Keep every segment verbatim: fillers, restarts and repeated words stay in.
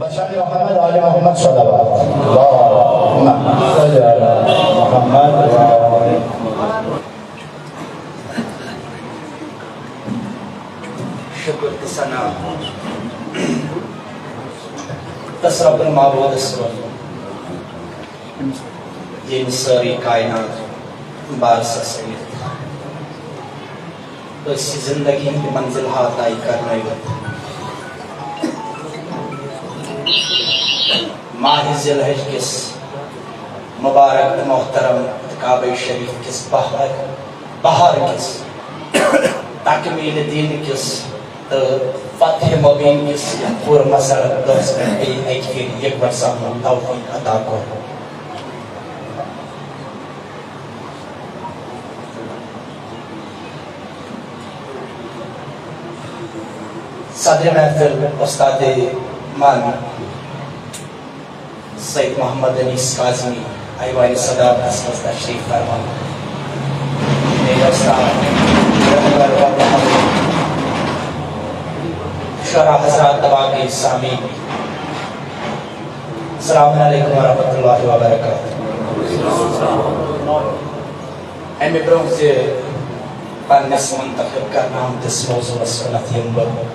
بچان محمد، آل محمد، صلوات۔ اللهم صل علی محمد و آل۔ شکر تہٕ ثنا تس رب المعبودس کُن، ییٚمۍ سٲرٕے کائنات بارسس أنِتھ أسۍ زندگی ہٕنٛدۍ منزل ہا طے کرنٲوِتھ۔ ماہ ذی الحج کِس مبارک تہٕ محترم تہٕ کعبہ شریف کِس بہار، بہار کِس تکمیل دین کِس تہٕ فتح مبین کِس یتھ پوٗرٕ مسرت دۄہس پٮ۪ٹھ بیٚیہِ اکہِ پھِرِ یکوٹہٕ سپدنُک توفیق عطا کوٚر۔ صدر محفل استاد من سید محمد انیس کاظمی ایوان صدارتس منٛز تشریف فرما۔ میرے استاد رہبر و محبوب شعراء حضرات، تمام سامعین، السلام علیکم ورحمۃ اللہ وبرکاتہ۔ امہِ برونٛہہ زِ پننِس منتخب کرنہٕ آمتِس موضوعس کُنتھ یِمہٕ بہٕ،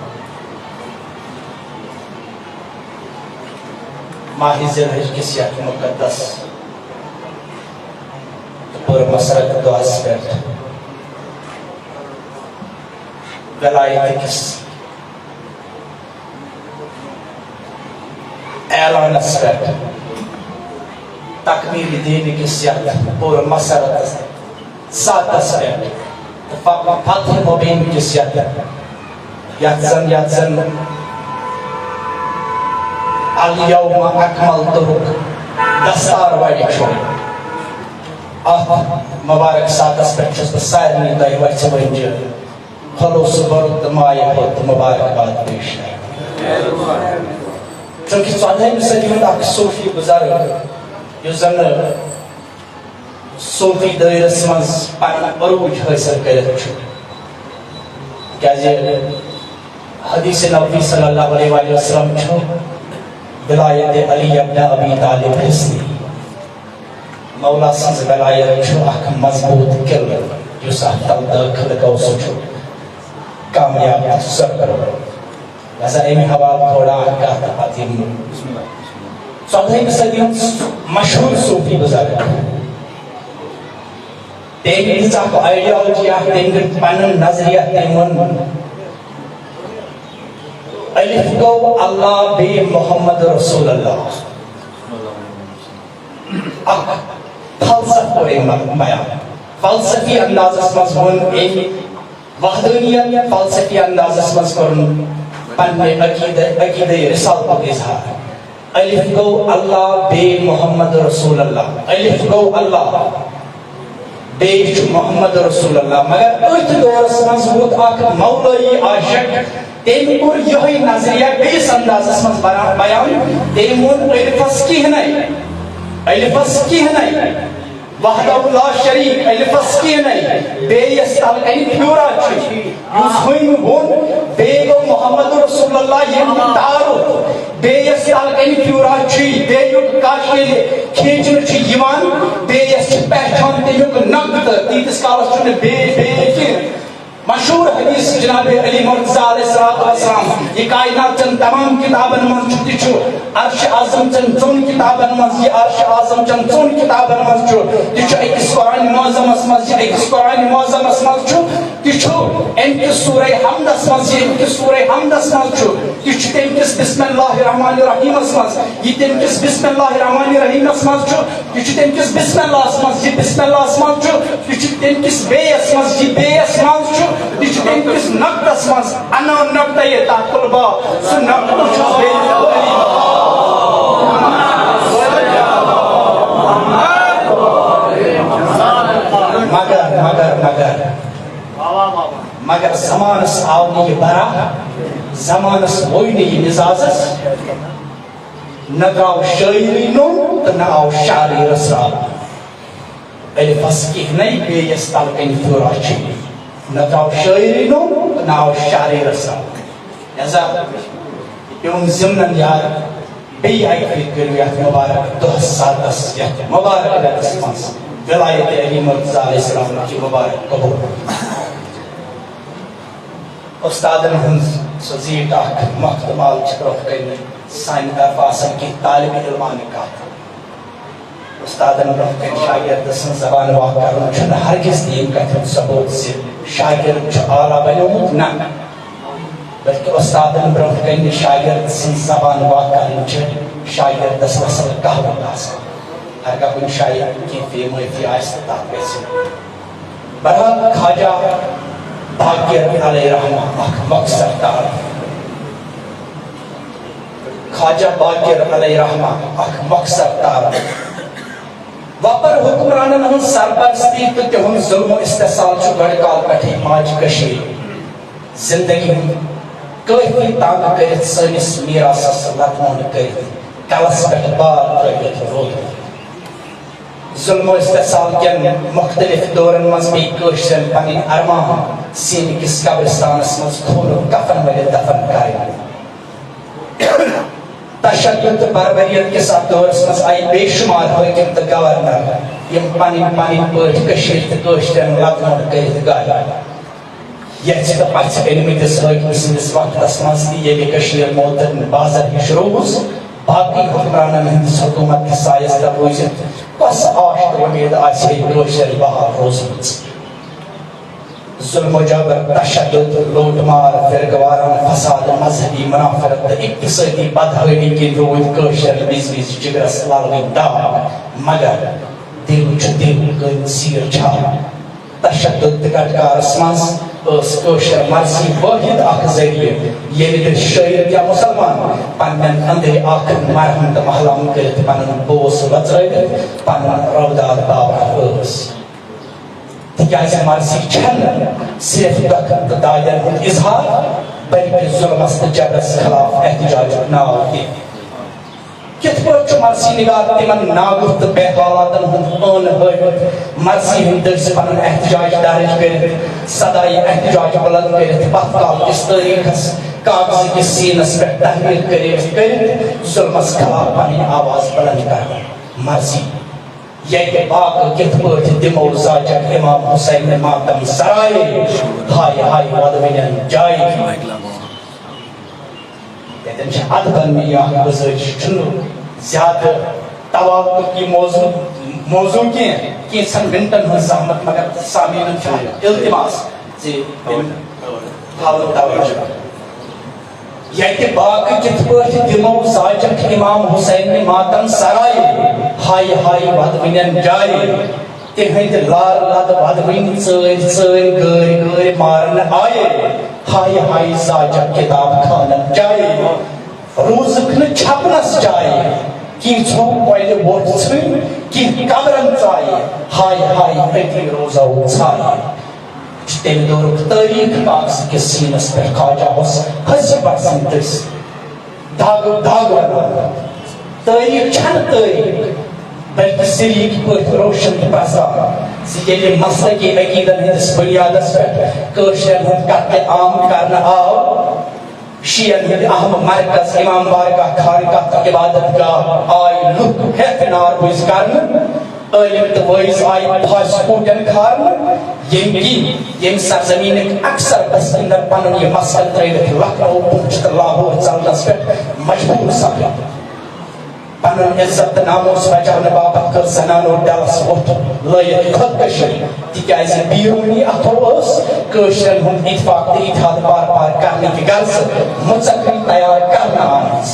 ماہ ذی الحج کِس یتھ مقدس تہٕ پُر مسرت دۄہس پٮ۪ٹھ ولایت کِس اعلانس پٮ۪ٹھ، تکمیل دین کِس یتھ پُر مسرت ساتس پٮ۪ٹھ تہٕ ف-، فتح مبین کِس یتھ، یتھ زن، یتھ زن الیوم اکملتُک دستار وڑِ چھُ۔ اتھ مبارک ساتس پٮ۪ٹھ چھُس بہٕ سارنٕے تۄہہِ وژھِ ؤنجہِ خلوص برد تہٕ مایہ پُر تہٕ مبارکباد پیش کران۔ چونکہ ژۄدہٲمہِ صدی ہُنٛد اکھ صوفی بزرگ، یُس زن صوفی دٲیرس منٛز پنُن عروج حٲصِل کٔرِتھ چھُ، تِکیازِ حدیث نبوی صلی اللہ علیہ وآلہ وسلم چھُ، ولایت علی ابن ابی طالب حصنی، مولا سٕنٛز ولایت چھُ اکھ مضبوط قلعہٕ، یُس اتھ تل دٲخل گوٚو، سُہ چھُ کامیاب تہٕ سرکردٕ۔ لہذا امہِ حوالہٕ تھوڑا اکھ کتھ تہٕ پتہٕ یِم ژۄدہٲمہِ صدی ہُنٛد مشہوٗر صوفی بزرگ۔ تٔمۍ دِژ اکھ ideology اکھ، تٔمۍ دیُت پنُن نظریہ، تٔمۍ ووٚن، الف گوٚو اللہ، بیٚیہِ محمد رسول اللہ۔ اکھ فلسفہٕ کوٚر أمۍ بیان۔ فلسفی اندازس منٛز ووٚن أمۍ وحدانیت، فلسفی اندازس منٛز کوٚرُن پننہِ عقیدٕ، عقیدٕ رسالتُک اظہار۔ الف گوٚو اللہ، بیٚیہِ محمد رسول اللہ۔ الف گوٚو اللہ، بیٚیہِ چھُ محمد رسول اللہ۔ مگر أتھۍ دورس منٛز ووت اکھ مولوی عاشق، تٔمۍ کوٚر یِہوٚے نظریہ بیٚیِس اندازس منٛز بنا-، بیان۔ تٔمۍ ووٚن الفس کینٛہہ نَے، الفس کینٛہہ نَے، وحدہ لا شریک، الفس کینٛہہ نَے، بیٚیِس تل کنہِ پھیورا چھُ، یُس ہُمۍ ووٚن، بیٚیہِ گوٚو محمد رسول اللہ ییٚمیُک تعارُف، بیٚیِس تل کنہِ پھیورا چھُے، بیٚیہِ یُک کش ییٚلہِ کھینچنہٕ چھُ یِوان، بیٚیِس چھِ پہچان تمیُک نقطہٕ، تیٖتِس کالس چھُنہٕ بیٚیہِ، بیٚیہِ کینٛہہ۔ مشہوٗر حدیث جناب علی مرتضیٰ علیہ الصلوۃ والسلام، یہِ کائنات چن تمام کتابن منٛز چھُ، تہِ چھُ عرش اعظم چن ژۄن کتابن منٛز، یہِ عرش اعظم چن ژۄن کتابن منٛز چھُ، تہِ چھُ أکِس قرآن معظمس منٛز، یہِ أکِس قرآن معظمس منٛز چھُ، تہِ چھُ امہِ کِس سورہ حمدس منٛز، یہِ امہِ کِس سورہ حمدس منٛز چھُ، تہِ چھُ تمہِ کِس بسم اللہ الرحمن الرحیمس منٛز، یہِ تمہِ کِس بسم اللہ الرحمن الرحیمس منٛز چھُ، یہِ چھُ تمہِ کِس بسم اللہس منٛز، یہِ بسم اللہس منٛز چھُ، یہِ چھُ تمہِ کِس بیٚیس منٛز، یہِ بیٚیس منٛز چھُ، یہِ چھُ تمہِ کِس نقطس منٛز، انا نقطہ تحت الباء، سُہ نقطہٕ چھُس بے۔ مگر، مگر، مگر، مگر زمانس آو نہٕ یہِ برا، زمانس ووٚن نہٕ یہِ مزازس، نہ درٛاو شٲعری نوٚن تہٕ نہ آو شاعری رسراو۔ الفس کینٛہہ نَے، بیٚیِس تل کنہِ پھیورا چھُے۔ نہ درٛاو شٲعری نوٚن تہٕ نہ آو شاعری رسراو۔ لہذا پیوٚم ضمنن یاد، بیٚیہِ اَکہِ پھِرِ کٔرِو یَتھ مُبارک دۄہَس ساتَس، یَتھ مُبارک رٮ۪تَس منٛز ولایت علی مرتضیٰ علیہ السلام کہِ مُبارک قبوٗل۔ اُستادَن ہٕنٛز سۄ زیٖٹھ اَکھ مۄختہٕ مال چھِ برٛونٛہہ کَنہِ سانہِ طرفہٕ آسان کینٛہہ طالب علمانہٕ کَتھ۔ اُستادَن برٛونٛہہ کَنہِ شاگرد سٕنٛز زبان واک کَرُن چھُنہٕ ہرگز تہِ ییٚمہِ کَتھِ ہُنٛد ثبوٗت زِ شاگرد چھُ اعلیٰ بنیومُت، نہ، بلکہِ اُستادَن برٛونٛہہ کَنہِ شاگرد سٕنٛز زبان واک کَرٕنۍ چھِ شاگردَس اَصٕل کہاوت آسان۔ ہر کانٛہہ کُنہِ جایہِ کینٛہہ بے معٲفی آسہِ تہٕ تَتھ گژھِ۔ بہرحال، خواجہ باقر علیہ رحمہ اکھ مۄخصر تعارُف۔ خواجہ باقر علیہ رحمہ اکھ مۄخصر تعارُف۔ وۄپر حکمرانن ہٕنٛز سرپرستی تہٕ تِہُنٛد ظلم و استحصال چھُ گۄڈٕ کالہٕ پٮ۪ٹھٕے ماجہِ کٔشیٖرِ زندگی ہُنٛد کٲفی تنگ کٔرِتھ سٲنِس میراثس لتمونہٕ کٔرِتھ کلس پٮ۪ٹھ بار ترٲوِتھ روٗدمُت۔ ظلم و استحصال کٮ۪ن مُختٔلِف دورن منٛز پیٚیہِ کٲشرٮ۪ن پنٕنۍ ارمان سیٖنہٕ کِس قبرستانس منٛز خوٗنُک کفن ؤلِتھ دفن کرٕنۍ۔ تشدد تہٕ بربریت کِس اتھ دورس منٛز آیہِ بے شمار حٲکم تہٕ گورنر، یِم پنٕنۍ پنٕنۍ پٲٹھۍ کٔشیٖرِ تہٕ کٲشرٮ۪ن لتمونہٕ کٔرِتھ گاے۔ یژھِ تہٕ پژھِ علمہٕ کِس حٲکمہٕ سٕنٛدِس وقتس منٛز تہِ ییٚلہِ کٔشیٖر موتن بازر ہِش روٗز، باقٕے حکمرانن ہٕنٛدِس حکوٗمت کِس سایس تل روٗزِتھ کۄس آش تہٕ وۄمید آسہِ ہے کٲشرٮ۪ن بحال روٗزمٕژ؟ ظلم و جبر، تشدد، لوٗٹ مار، فرقہٕ وارانہٕ فساد، مذہبی منافرت تہٕ اقتصٲدی بدحٲلی کِنۍ روٗدۍ کٲشرٮ۪ن وِزِ وِزِ جگرس للوٕنۍ داغ، مگر دِل چھُ دِل کٔنۍ زیٖر چھا؟ تشدد تہٕ گٹکارس منٛز ٲس کٲشر مرضی وٲحد اکھ ذٔریعہٕ، ییٚمہِ دٔسۍ شٲعر یا مُسلمان پننٮ۪ن أنٛدرۍ اکھ مرہم تہٕ محلم کٔرِتھ پنُن بوس لۄژرٲوِتھ پنُن روداد باوان ٲس۔ تِکیازِ مرضی چھنہٕ صرف دۄکھن تہٕ دادٮ۪ن ہُنٛد اظہار، بلکہِ ظلمس تہٕ جبرس خلاف احتجاجُک ناو تہِ۔ کِتھ پٲٹھۍ چھُ مرثی نگار تِمن ناگُت تہٕ بے حالاتن ہُنٛد ٲنہٕ ہٲوِتھ مرثی ہٕنٛدۍ دٔسۍ پنُن احتجاج درج کٔرِتھ، صدایہِ احتجاج بُلند کٔرِتھ، پتھ کال کِس تٲریخس کاغذٕ کِس سیٖنس پٮ۪ٹھ تحریر کٔرِتھ، کٔرِتھ ظلمس خلاف پنٕنۍ آواز بُلند کران؟ مرثی ییٚتہِ باقہٕ کِتھ پٲٹھۍ دِمو زاجک امام حسین ماتم سرایے؟ ہاے ہاے وۄدوٕنٮ۪ن جایہِ۔ ییٚتٮ۪ن چھِ ادبن مےٚ یہِ اکھ گُزٲرِش، چھُنہٕ زیادٕ توقع یہِ موضوع، موضوع کینٛہہ، کینٛژھن منٹن ہٕنٛز زحمت، مگر سامعیٖنن چھُ اکھ التماس زِ تِم تھاوَن توجہ۔ ییٚتہِ باقہٕ کِتھ پٲٹھۍ دِمو زاجک امام حسین ماتم سرایے؟ ہاے ہاے وۄدوٕنٮ۪ن جایے۔ تِہنٛدۍ لال لد ودوٕنۍ ژٲرۍ ژٲرۍ گٲرۍ گٲرۍ مارنہٕ آیے۔ ہاے ہاے زاجک کتاب خانن جایے۔ روٗزٕکھ نہٕ چھپنس جایے۔ کینٛژھو کۄلہِ ووٚٹھ ژھٕنۍ، کینٛہہ قبرن ژایہِ۔ ہاے ہاے أتی روزو ژھایہِ۔ چھُ تَمہِ دورُک تٲریٖخ کاغذٕ کِس سیٖنس پٮ۪ٹھ خواجہ ہوس حسہِ بٹ سٕنٛدۍ دٔسۍ داغ داغ ونان۔ تٲریٖخ چھنہٕ تٲریٖخ، بلکہِ سریٖک پٲٹھۍ روشن تہٕ پرزان زِ ییٚلہِ مسلکی عقیدن ہٕنٛدِس بُنیادس پٮ۪ٹھ کٲشرٮ۪ن ہُنٛد قتلِ عام کرنہٕ آو، شیعن ہٕنٛدِ اہم مرکز امام بارگاہ خانقاہ تہٕ عبادت گاہ آے لُکھ ہٮ۪تھ نار بٔزۍ کرنہٕ، عٲلِم تہٕ وٲعِظ آیہِ پھاسہِ کوٗٹٮ۪ن کھارنہٕ، ییٚمہِ کِنۍ ییٚمہِ سرزمیٖنٕکۍ اکثر بسکِندن پنُن یہِ مسکن ترٲوِتھ لکھنؤ، پوٗنٛچھ تہٕ لاہور ژلنس پٮ۪ٹھ مجبوٗر سپدۍ۔ پنُن عزت تہٕ ناموس بچاونہٕ باپتھ کٔر زنانو ڈلس وۄٹھ لٲیِتھ خودکشی، تِکیازِ بیرونی اتھو ٲس کٲشرٮ۪ن ہُنٛد اتفاق تہٕ اتحاد پار پار کرنہٕ کہِ غرضہٕ مُژکری تیار کرنہٕ آمٕژ،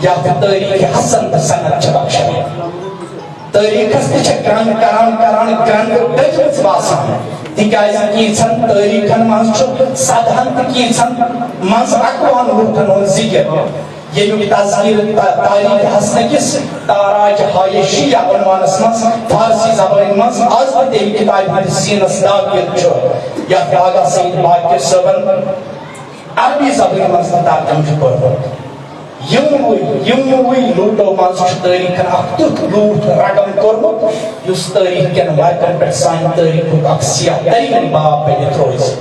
یتھ تٲریٖخ حسن تہٕ سند چھِ بخشان۔ تٲریٖخس تہِ چھےٚ گرٛنٛد کران کران گرٛنٛد ڈٔجمٕژ باسان، تِکیازِ کینٛژن تٲریٖخن منٛز چھُ سدہن تہٕ کینٛژن منٛز اکوُہن لوٗکن ہُنٛد ذِکر، ییٚمیُک تذکیر تا-، تاریخ حسنہٕ کِس تاراج ہایشیہ عنوانس منٛز فارسی زبٲنۍ منٛز از تہِ تَمہِ کِتابہِ ہٕنٛدِس سیٖنس داغ دِتھ چھُ، یتھ آغا سعید باقر صٲبن عربی زبٲنۍ منٛز تہِ ترجمہٕ چھُ کوٚرمُت۔ یِموٕے، یِموٕے لوٗٹو منٛز چھُ تٲریٖخن اکھ تیُتھ لوٗٹھ رقم کوٚرمُت، یُس تٲریٖخ کٮ۪ن ورقن پٮ۪ٹھ سانہِ تٲریٖخُک اکھ سیاہ تریٖن باب بٔنِتھ روزِ۔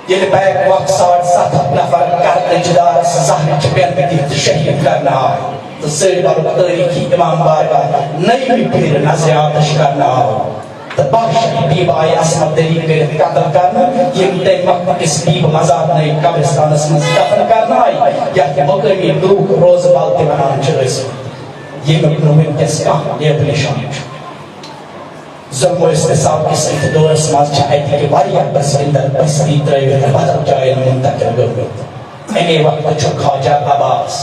ییٚلہِ بیک وقت ساڑ ستھ ہتھ نفر کرتٕچ دارس زہرٕچ پٮ۪نہٕ دِتھ شہید کرنہٕ آے تہٕ زٔرۍ بلُک تٲریٖخی امام بارگاہ نٔیمہِ پھِرِ نظرِیاتش کرنہٕ آو تہٕ باہ شیٚتھ بیٖبہٕ آیہِ عصمت دری کٔرِتھ قتل کرنہٕ، یِم تَمہِ وقتہٕ کِس بیٖبہٕ مزار نٔے قبرستانس منٛز دفن کرنہٕ آیہِ، یتھ مقٲمی لوٗکھ روزٕ بل تہِ ونان چھِ ٲسمٕتۍ، ییٚمیُک نہٕ وٕنکیٚس کانٛہہ نیب نشان چھُ۔ ظلم و استحصال کِس أتھۍ دورس منٛز چھِ اَتہِ تہِ واریاہ پسندر بستی ترٲوِتھ بدل جاین منتقل گٔمٕتۍ۔ اَمے وقتہٕ چھُ خواجہ عباس،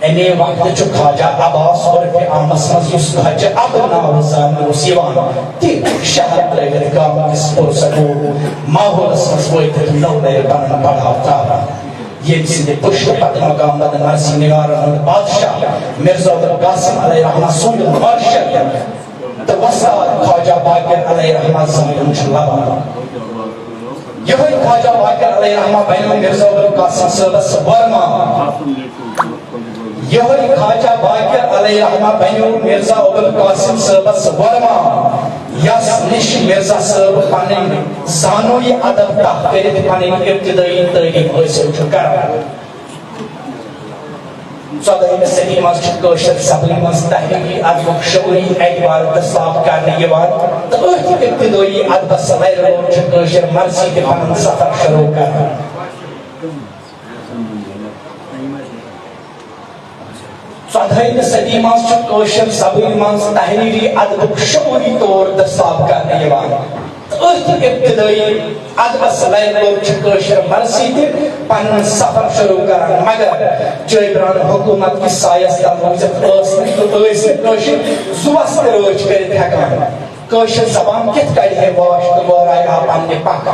اَمے وقتہٕ چھُ خواجہ عباس عرفِ عامس منٛز، یُس خواجہ عبد ناوٕ زاننہٕ اوس یِوان، تہِ شہر ترٲوِتھ گامہٕ کِس پُرسکوٗن ماحولس منٛز وٲتِتھ نوٚو نَیہِ پنُن پڑاو تراوان، ییٚمہِ سٕنٛدِ پُشتہٕ پتہٕ مقام بد مرثی نگارن ہُنٛد بادشاہ مرزا عبدالقاسم علیہ رحمہ سُنٛد مرشد تہٕ وۄستاد خواجہ باقر علیہ رحمہ زامُت چھُ لبان۔ یِہوٚے خواجہ باقر علیہ رحمہ بنیو مرزا عبدالقاسم صٲبس ورما۔ یِہوٚے خواجہ باقر علیہ رحمہ بنیو مرزا عبدالقاسم صٲبس ورما، یس نِش مرزا صٲب پنٕنۍ زانوی ادب تہ کٔرِتھ پنٕنۍ ابتدٲیی تعلیٖم حٲصِل چھُ کران۔ ژۄدٲہمہِ صدی منٛز چھُ کٲشِر زبٲنۍ منٛز تحریری ادبُک شعوری اعتبار دٔستیاب کرنہٕ یِوان تہٕ أتھۍ ابتدٲیی ادبس لرِ لوٚر چھُ کٲشِر مرثی تہِ پنُن سفر شروع کران۔ ژۄدٲہمہِ صدی منٛز چھُ کٲشِر زبٲنۍ منٛز تحریری ادبُک شعوری طور دٔستیاب کرنہٕ یِوان۔ أتھۍ ابتدٲیی ادبس لرِ لوٚر چھُ کٲشِر مرثی تہِ پنُن سفر شروع کران، مگر جٲبرانہٕ حکوٗمت کِس سایس تل روٗزِتھ ٲس نہٕ تہٕ ٲسۍ نہٕ کٲشِر زُوس تہِ رٲچھ کٔرِتھ ہٮ۪کان۔ کٲشِر زبان کِتھ کَڑِ ہے واش تہٕ وٲرایہِ ہا پننہِ پکھ؟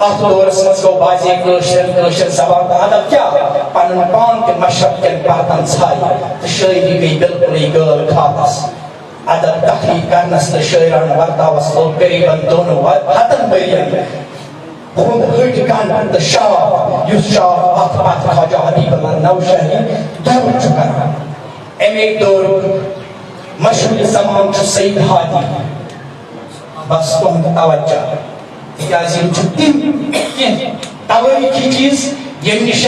اتھ دورس منٛز گوٚو بعضے کٲشرٮ۪ن کٲشِر زبان تہٕ ادب کیٛاہ، پنُن پان تہِ مشرق کٮ۪ن پردن ژھایہِ تہٕ شٲعری گٔیہِ بالکلٕے غٲر خاکس۔ ادب تخلیق کرنس تہٕ شٲعرانہٕ ورتاوس لوٚگ قریباً دۄن و-، ہتن ؤرین ہُنٛد ہٕٹۍ گنڈ تہٕ شاخ، یُس شاخ اتھ پتھ خواجہ حبیب اللہ نوشہری دور چھُ کران۔ امے دورُک مشہوٗر زمان چھُ سعید ہادی۔ بس تُہُنٛد توجہ، تِکیٛازِ یِم چھِ تِم کینٛہہ توٲریٖخی چیٖز، ییٚمہِ نِش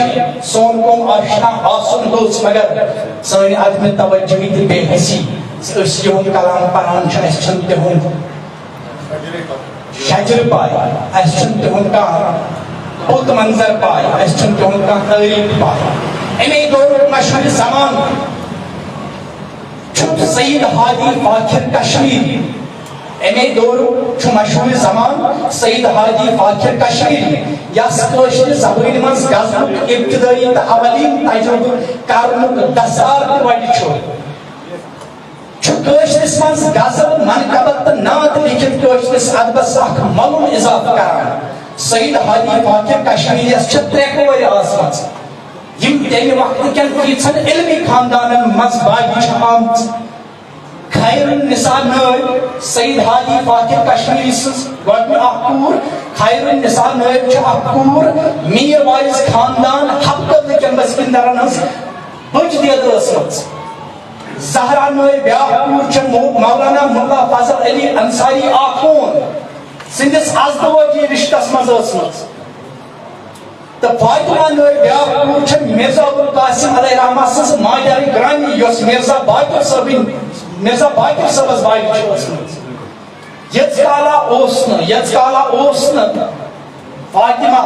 سون قوم آشنا آسُن ہیوٚژھ، مگر سٲنۍ عدمِ توجہی تہٕ بے حسی، أسۍ یِہُنٛد کلام پران چھِ، اَسہِ چھُنہٕ تِہُنٛد شجرٕ پاے، اَسہِ چھُنہٕ تِہُنٛد کانٛہہ پوٚت منظر پاے، اَسہِ چھُنہٕ تِہُنٛد کانٛہہ تٲریٖخ پاے۔ اَمے دورُک مشہوٗر زمان چھُ سعید ہادی فاخر کشمیری۔ اَمے دورُک چھُ مشہوٗر زمان سعید ہادی فاخر کشمیری، یَس کٲشرِ زبٲنۍ منٛز غزلُک ابتدٲیی تہٕ اولین تجربہٕ کرنُک دستار تہِ وَنہِ چھُ۔ چھُ کٲشرِس منٛز غزل، منقبت تہٕ نعت لیکھِتھ کٲشرِس ادبس اکھ مۄلُن اضافہٕ کران۔ سعید ہادی فاخر کشمیریَس چھِ ترٛےٚ کورِ آسمژٕ، یِم تَمہِ وقتہٕ کٮ۪ن کینٛژن علمی خاندانن منٛز باگہِ چھِ آمژٕ۔ خیر النساء نٲوۍ سعید ہادی فاخر کشمیری سٕنٛز گۄڈٕنیُک اکھ کوٗر، خیر النساء نٲوۍ چھِ اکھ کوٗر میر واعظ خاندان حبقدلہٕ کٮ۪ن بسکندرن ہٕنٛز بٔچ دید ٲسمٕژ۔ زہرا نٲوۍ بیٛاکھ کوٗر چھےٚ مو-، مولانا ملا فضل علی انصاری آخوند سٕنٛدِس ازدوٲجی رشتس منٛز ٲسمٕژ۔ تہٕ فاطمہ نٲوۍ بیٛاکھ کوٗر چھےٚ مرزا ابوالقاسم علیہ رحمہ سٕنٛز ماجرِ گرامی، یۄس مرزا باقر صٲبٕنۍ، مرزا باقر صٲبس باقی چھِ ٲسمٕژ۔ ییٚژ کالا اوس نہٕ، ییٚژ کالا اوس نہٕ فاطمہ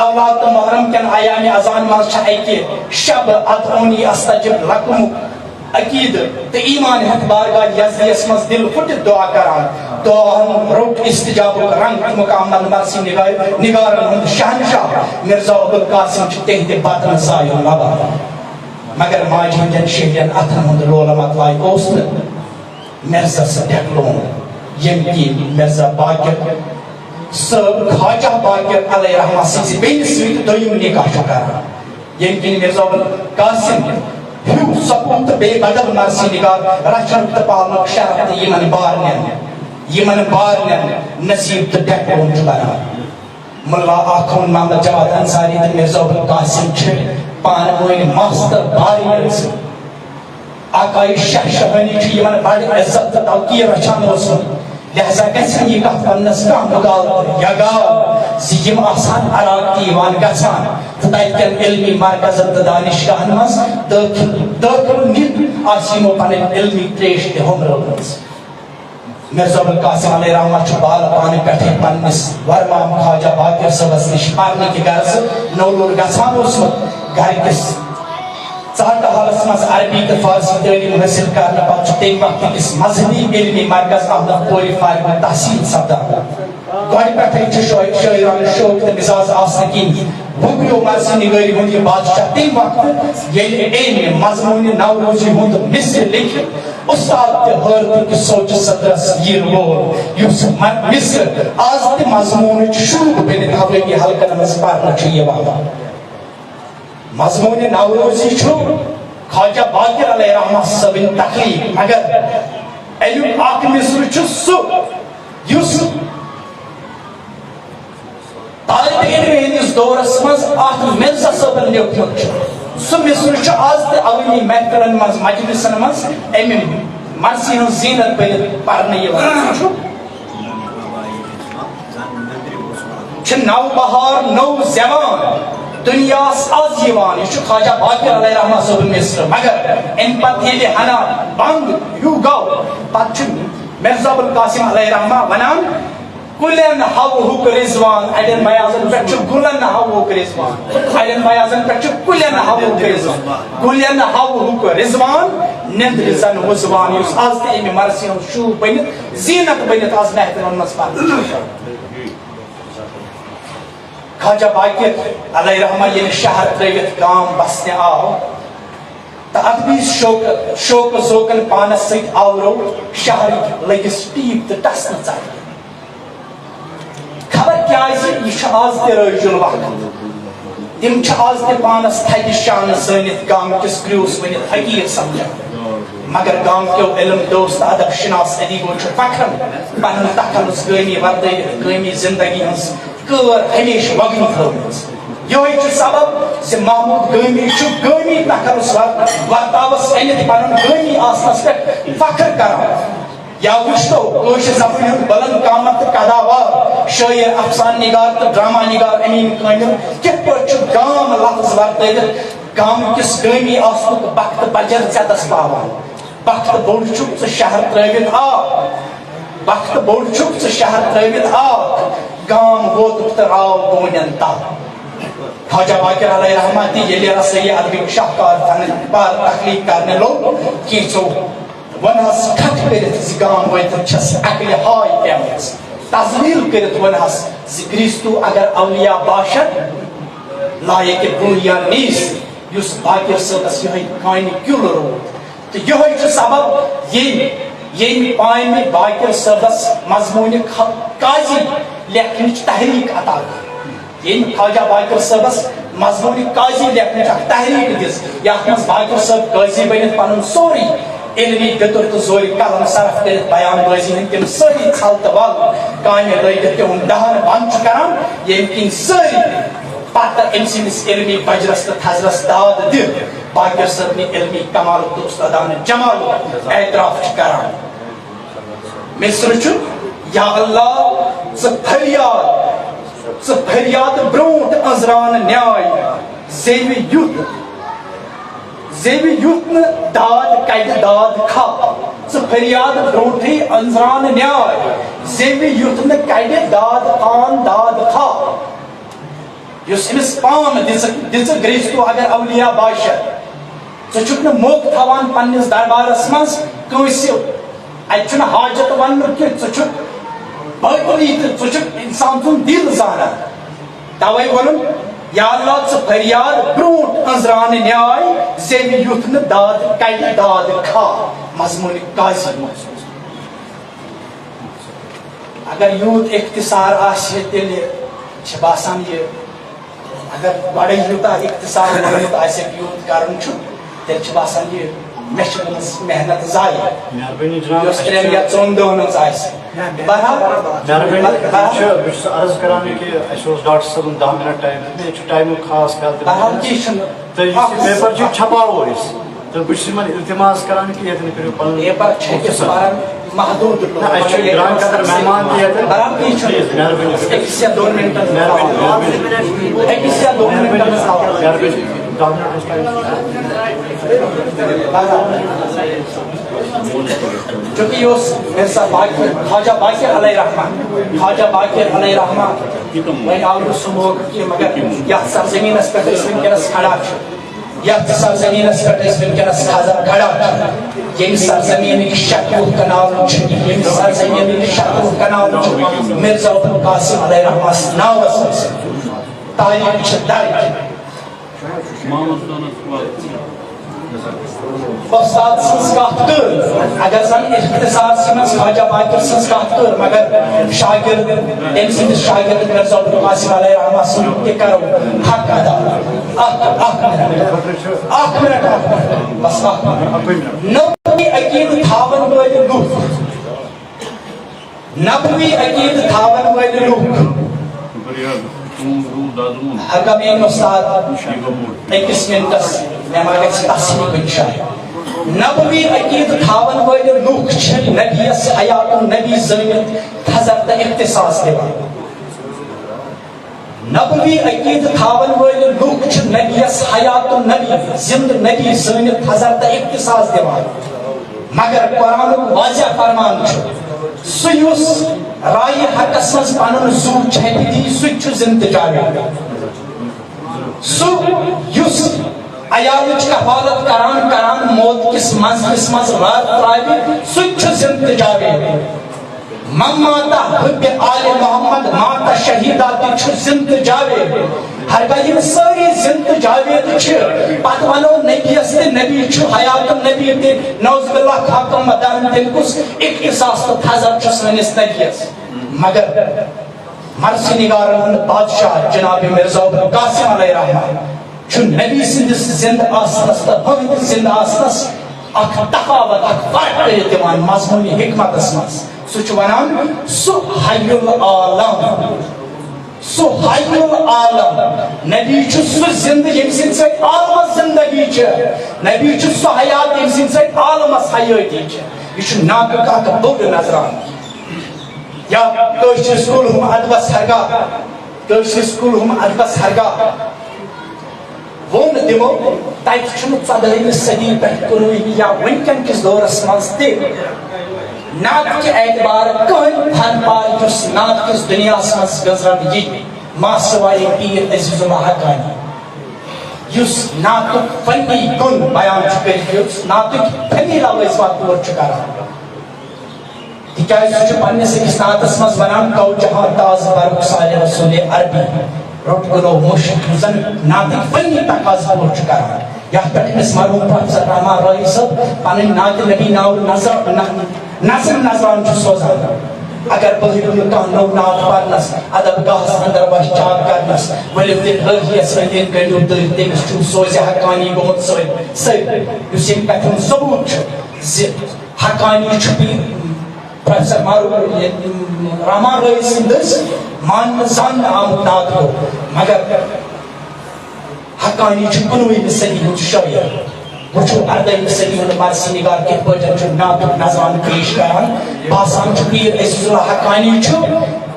اولاد تہٕ محرم کٮ۪ن ایامِ اذان منٛز چھےٚ اکہِ شب ادعونی استجب لکمُک عقیدٕ تہٕ ایمان ہٮ۪تھ بارگاہ یزدیَس منٛز دِل پھُٹِتھ دُعا کران۔ دُعاہن روٚٹ استجابُک رنگ تہٕ مقام بد مرثی نگار-، نگارن ہُنٛد شہنشاہ مرزا ابوالقاسم چھُ تِہنٛدِ بدنہٕ زایُن لبان۔ مگر ماجہِ ہٕنٛدٮ۪ن شیہرٮ۪ن اتھن ہُنٛد لولہٕ مۄکلاے اوس نہٕ مرزس ڈٮ۪کہٕ لوٚم، ییٚمہِ کِنۍ مرزا باقر صٲب خواجہ باقر علیہ رحمہ سٕنٛزِ بیٚنہِ سۭتۍ دوٚیِم نکاح چھُ کران، ییٚمہِ کِنۍ مرزا قاسم ہیوٗ سپوٗت تہٕ بیٚیہِ بدل مرثی نگار رچھنُک تہٕ پالنُک شرف تہٕ یِمن بارنٮ۪ن، یِمن بارنٮ۪ن نصیب تہٕ ڈٮ۪کہٕ لوٚم چھُ کران۔ ملا آخوند محمد جواد انصاری تہٕ مرزا ابوالقاسم چھِ پانہٕ وٲنۍ ماستہٕ بارٕنۍ ٲسمٕتۍ۔ آقایہِ شاہ شاہانی چھُ یِمن بڑٕ عزت تہٕ توقیر رچھان اوسمُت۔ لہذا گژھِ نہٕ یہِ کتھ وننس کانٛہہ مُغالطہٕ یا گال زِ یِم آسہٕ ہن عراق تہِ یِوان گژھان تہٕ تتہِ کٮ۪ن علمی مرکزن تہٕ دانشگاہن منٛز دٲخل، دٲخل نِتھ آسہِ یِمو پنٕنۍ علمی تریش تہِ ہوٚمرٲومٕژ۔ مرزا ابوالقاسم علیہ رحمہ چھُ بالہٕ پانہٕ پٮ۪ٹھٕے پننِس ورمام خواجہ باقر صٲبس نِش پرنہٕ کہِ غرضہٕ نولور گژھان اوسمُت۔ گرِ کِس ژاٹہٕ حالس منٛز عربی تہٕ فارسی تعلیٖم حٲصِل کرنہٕ پتہٕ چھُ تَمہِ وقتہٕ کِس مذہبی علمی مرکز احمد پورِ فارغ التحصیل سپدان۔ گۄڈٕ پٮ۪ٹھَے چھُ شٲعر-، شٲعرانہٕ شوق تہٕ مِزاز آسنہٕ کِنۍ وُبریو مرثی نِگٲری ہُنٛد یہِ بادشاہ تَمہِ وقتہٕ، ییٚلہِ أمۍ مضموٗنہِ نوروزی ہُنٛد مصرِ لیٚکھِتھ اُستاد تہِ حٲرتہٕ کہِ سوچہِ صدرس یِن وول، یُس م-، مصرِ آز تہِ مضموٗنٕچ شوٗب بٔنِتھ حوٲیی حلقن منٛز پرنہٕ چھُ یِوان۔ مضموٗنہِ نوروزی چھُ خواجہ باقر علیہ رحمہ صٲبٕنۍ تخلیٖق، مگر اَمیُک اکھ مصرٕ چھُ سُہ، یُس طالب علم ہٕنٛدِس دورس منٛز اکھ مرزا صٲبن لیوٗکھمُت چھُ۔ سُہ مصرٕ چھُ آز تہِ عوٲمی محفلن منٛز، مجلسن منٛز اَمہِ مرثی ہٕنٛز زیٖنت بٔنِتھ پرنہٕ یِوان۔ سُہ چھُ چھِ نو بہار، نو زیوان دُنیاہس از یِوان۔ یہِ چھُ خواجہ باقر علیہ رحمہ صٲبُن مصرٕ۔ مگر اَمہِ پتہٕ ییٚلہِ ہنا بنٛد ہیوٗ گوٚو، پتہٕ چھُ مرزا ابوالقاسم علیہ رحمہ ونان، "کُلٮ۪ن ہوہُک رضوان"، اَڑٮ۪ن بیازن پٮ۪ٹھ چھُ "گُلن ہوہُک رضوان"، اَڑٮ۪ن بیازن پٮ۪ٹھ چھُ "کُلٮ۪ن ہوہُک رضوان"، "کُلٮ۪ن ہوہُک رضوان، نیٚنٛدرِ زن وُزوان"، یُس از تہِ اَمہِ مرثی ہُنٛد شوٗب بٔنِتھ، زیٖنت بٔنِتھ از محفلن منٛز پرنہٕ چھُ یِوان۔ خواجہ باقر علیہ رحمہ ییٚلہِ شہر ترٲوِتھ گام بسنہِ آو، تہٕ ادبی شوق، شوق ذوقن پانس سۭتۍ آورو، شہرٕکۍ لٔگِس ٹیٖپ تہٕ ٹسنہٕ ژٹنہِ۔ خبر کیازِ یہِ چھُ آز تہِ رٲیجُن وقت۔ تِم چھِ آز تہِ پانس تھدِ شانہٕ زٲنِتھ گامہٕ کِس کرٛیوٗس ؤنِتھ فقیٖر سمجھان۔ مگر گامہٕ کیو علم دوست، ادب شناس ادیبو چھُ فخرن پنُن تخلص گٲمی ورتٲوِتھ گٲمی زندگی ہٕنٛز کٲر ہمیشہٕ مۄگنی تھٲومٕژ۔ یِہوٚے چھُ سبب زِ محمود گٲمی چھُ گٲمی تخلص ور-، ورتاوس أنِتھ پنُن گٲمی آسنس پٮ۪ٹھ فخر کران۔ یا وٕچھتو، کٲشِر زبٲنۍ ہُنٛد بلند قامت تہٕ قداوار شٲعر، افسانہٕ نگار تہٕ ڈرامہ نگار امین کامل کِتھ پٲٹھۍ چھُ گام لفظ ورتٲوِتھ گامہٕ کِس گٲمی آسنُک بخت بجر ژٮ۪تس پاوان۔ بخت بوٚڑ چھُکھ ژٕ شہر ترٲوِتھ آکھ، بخت بوٚڑ چھُکھ ژٕ شہر ترٲوِتھ آکھ، گام ووتُکھ تہٕ راو بونٮ۪ن تل۔ خواجہ باقر علیہ رحمہ تہِ ییٚلہِ رسٲیی ادبی شاہکار فن پار تخلیق کرنہِ لوٚگ، کینٛژو وۄنہس ٹھٹھ کٔرِتھ زِ گام وٲتِتھ چھس عقلہِ ہاے پیمٕژ۔ تذلیل کٔرِتھ وۄنہس زِ گریستو اگر اولیاء باشد لایق بُنیاد نیست، یُس باقر صٲبس یِہوٚے کانہِ کیُل روٗد۔ تہٕ یِہوٚے چھُ سبب ییٚمۍ، ییٚمۍ پامہِ باقر صٲبس مضموٗنہِ خ-، قاضی لیکھنٕچ تحریک عطا کٔر۔ ییٚمۍ خواجہ باقر صٲبس مضموٗنہِ قاضی لیکھنٕچ اکھ تحریک دِژ، یتھ منٛز باقر صٲب قٲضی بٔنِتھ پنُن سورُے علمی گٔدُر تہٕ زورِ قلم صرف کٔرِتھ بیان بٲزی ہٕنٛدۍ تِم سٲری ژھل تہٕ ول کامہِ لٲگِتھ تِہُنٛد دہن بنٛد چھُ کران، ییٚمہِ کِنۍ سٲری پتہٕ أمۍ سٕنٛدِس علمی بجرس تہٕ تھزرس داد دِتھ باقر صٲبنہِ علمی کمالُک تہٕ استادانہٕ جمالُک اعتراف چھِ کران۔ مصرٕ چھُ، یا اللہ، ژٕ فریاد، ژٕ فریاد برونٛٹھ أنٛزراونہٕ نیاے، زیوِ یُتھ، زیوِ یُتھ نہٕ داد کَڑِ داد کھا۔ ژٕ فریاد برونٛٹھٕے أنٛزراونہٕ نیاے، زیوِ یُتھ نہٕ کَڑِ داد پان داد کھا۔ یُس أمِس پان دِژٕ، دِژٕ گریستو اگر اولیاء باشد، ژٕ چھُکھ نہٕ موقع تھاوان پننِس دربارس منٛز کٲنٛسہِ۔ اتہِ چھُنہٕ حاجت وننُک کینٛہہ، ژٕ چھُکھ باطنی تہٕ ژٕ چھُکھ انسان سُنٛد دِل زانان۔ توے ووٚنُن، یا اللہ، ژٕ فریاد برونٛٹھ أنٛزراونہٕ نیاے، زیوِ یُتھ نہٕ داد کَڑِ داد کھا۔ مضموٗنہِ قاضی منٛز۔ اگر یوٗت اختصار آسہِ ہے، تیٚلہِ چھِ باسان یہِ، اگر گۄڈَے یوٗتاہ اختصار ووٚنمُت آسہِ ہے، یوٗت کَرُن چھُ، تیٚلہِ چھِ باسان یہِ مےٚ چھِ گٔمٕژ محنت ضایع، مہربٲنی جناب، یۄس اَسہِ ترٛٮ۪ن چھُ یا ژۄن دۄہَن ہٕنٛز آسہِ۔ بہرحال، مہربٲنی، بہرحال، یہِ چھُ، بہٕ چھُس عرض کران یہِ کہِ اَسہِ اوس ڈاکٹر صٲبُن دَہ مِنٹ ٹایم دیُتمُت، ییٚتہِ چھُ ٹایمُک خاص خیال تھاوُن۔ بہرحال، کینٛہہ چھُنہٕ۔ تہٕ یُس یہِ پیپر چھُ، یہِ چھپاوو أسۍ۔ تہٕ بہٕ چھُس یِمن التماس کران کہِ ییٚتٮ۪ن کٔرِو پنُن پیپر چھُ أکِس پران محدوٗد۔ نہ، اَسہِ چھُ گران قدر مہمان تہِ ییٚتٮ۪ن۔ برابری چھُنہٕ۔ مہربٲنی۔ أکِس یا دۄن مِنٹن۔ مہربٲنی، مہربٲنی۔ أکِس یا دۄن مِنٹن۔ مہربٲنی۔ دَہ مِنٹ۔ چونکہ یہِ اوس مرزا باقر، خواجہ باقر علیہ رحمہ، خواجہ باقر علیہ رحمہ، وۄنۍ آو نہٕ سُہ موقعہٕ کینٛہہ، مگر یَتھ سرزمینس پٮ۪ٹھ أسۍ وٕنکیٚنس کھڑا چھِ، یتھ سرزمینس پٮ۪ٹھ أسۍ وٕنکیٚنس خزر کھڑا چھِ، ییٚمہِ سرزمینٕکۍ شتوُہ کنال چھِ، ییٚمہِ سرزمینٕکۍ شتوُہ کنال چھِ مرزا ابوالقاسم علیہ رحمس ناوس منٛز۔ تاریخ چھِ درج۔ استاد سٕنٛز کتھ کٔر، اگر زن اختصاص منٛز خواجہ باقر سٕنٛز کتھ کٔر، مگر شاگرد، تٔمۍ سٕنٛدِس شاگرد مرزا ابوالقاسم علیہ رحمہ سُنٛد تہِ کرو حق ادا۔ اکھ، اکھ منٹ، اکھ منٹ، اکھ منٹ، بس اکھ منٹ۔ نبوی عقیدٕ تھاون وٲلۍ لُکھ، نبوی عقیدٕ تھاون وٲلۍ لُکھ۔ ہرگاہ میٲنۍ استاد أکِس منٹس مےٚ ما گژھِ تصحیح کُنہِ جایہِ۔ نبوی عقیدٕ تھاون وٲلۍ لُکھ چھِ نبیَس حیات النبی زٲنِتھ تھزر تہٕ اختصاص دِوان۔ نبوی عقیدٕ تھاون وٲلۍ لوٗکھ چھِ نبیَس حیات النبی، زِندٕ نبی زٲنِتھ تھزر تہٕ اختصاص دِوان۔ مگر قرآنُک واضح فرمان چھُ، سُہ یُس رایہِ حقس منٛز پنُن زُو چھپہِ دی، سُہ تہِ چھُ زِندٕ جاوید۔ سُہ یُس عیالٕچ کفالت کران کران موت کِس منزلس منٛز راتھ ترٛاوِ، سُہ تہِ چھُ زِندٕ جاوید۔ مماتا حب آل محمد ماتا شہیدا تہِ چھُ زِندٕ جاوید۔ ہرگاہ یِم سٲری زِندٕ جاوید چھِ، پتہٕ ونو نبیَس تہِ نبی چھُ حیات النبی تہِ، نعوذ باللہ، خاکم مدان تیٚلہِ کُس اختصاص تہٕ تھزر چھُ سٲنِس نبیَس؟ مگر مرثی نگارن ہُنٛد بادشاہ جناب مرزا ابوالقاسم علیہ رحمہ چھُ نبی سٕنٛدِس زِندٕ آسنس تہٕ بہنٛدِس زِندٕ آسنس اکھ تفاوت، اکھ فرق کٔرِتھ دِوان مضموٗنِ حکمتس منٛز۔ سُہ چھُ ونان، سُہ حی العالم، سُہ حی العالم۔ نبی چھُ سُہ زِندٕ ییٚمہِ سٕنٛدِ سۭتۍ عالمس زِندگی چھِ۔ نبی چھُ سُہ حیات ییٚمہِ سٕنٛدِ سۭتۍ عالمس حیٲتی چھِ۔ یہِ چھُ ناطق اکھ بوٚڑ نذرانہٕ۔ یا کٲشرِس کُلہُم ادبس ہرگاہ، کٲشرِس کُلہُم ادبس ہرگاہ ووٚن تِمو، تتہِ چھُنہٕ ژۄدٲہمہِ صدی پٮ۪ٹھ کُنوُہمہِ یا وٕنکٮ۪ن کِس دورس منٛز تہِ نعت کہِ اعتبارٕ کٕہٕنۍ فن پار یُس نعت کِس دُنیاہس منٛز گٔنزرنہٕ یی، ما سوائے پیر عزیز اللہ حقانی، یُس نعتُک فنی گُن بیان چھُ کٔرِتھ، یُس نعتٕکۍ فنی لوٲزمات پوٗرٕ چھُ کران۔ تِکیازِ سُہ چھُ پننِس أکِس نعتس منٛز ونان، "کو جہاں تاز برق سال رسول عربی، روٚٹ گُلو مُشک"، یُس زن نعتٕکۍ فنی تقاضہٕ پوٗرٕ چھُ کران۔ یتھ پٮ۪ٹھ أمِس مرحوم پروفیسر رحمان رٲہی صٲب پنٕنۍ نعتِ نبی ناوٕ نظر، نہ-، نظم نذرانہٕ چھُ سوزان۔ اگر بہٕ ہیوٚک نہٕ کانٛہہ نوٚو نعت پرنس، ادب گاہس اندر وش چار کرنس، ؤلِو تیٚلہِ رٲہی یس أنٛدۍ أنٛدۍ گٔنٛڈِو تٔرۍ، تٔمِس چھُم سوزِ حقانی گوٚمُت سۭتۍ۔ سۭتۍ یُس ییٚمہِ کتھِ ہُنٛد ثبوت چھُ زِ حقانی چھُ پی-، پروفیسر معروف رحمان رٲہی سٕنٛدِ دٔسۍ ماننہٕ زاننہٕ آمُت نعت گوٚو، مگر حقانی چھُ کُنوُہمہِ صدی ہُنٛد شٲعر۔ وٕچھِو، اردٲہمہِ صدی ہُنٛد مرثی نگار کِتھ پٲٹھۍ چھُ نعتُک نذرانہٕ پیش کران۔ باسان چھُ پیر عزیز اللہ حقانی چھُ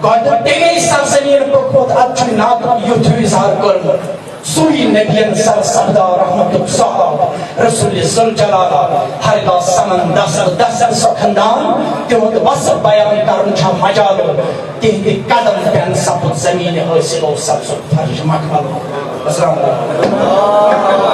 گۄڈٕ تَمے سرزمین پوٚکمُت، اتھ چھُ نعتُک یُتھ ہیوٗ اظہار کوٚرمُت۔ سُے نبیَن سر سپداو رحمتُک سہاو، رسول ذوالجلالا۔ ہرگاہ سمن دست دست سۄ خندان، تِہُنٛد وصف بیان کرُن چھا مجالو۔ تِہنٛدِ قدم پٮ۪ن سپُد زمین حٲصِل، او سبزُ فرش مکمل۔ السلام علیکم۔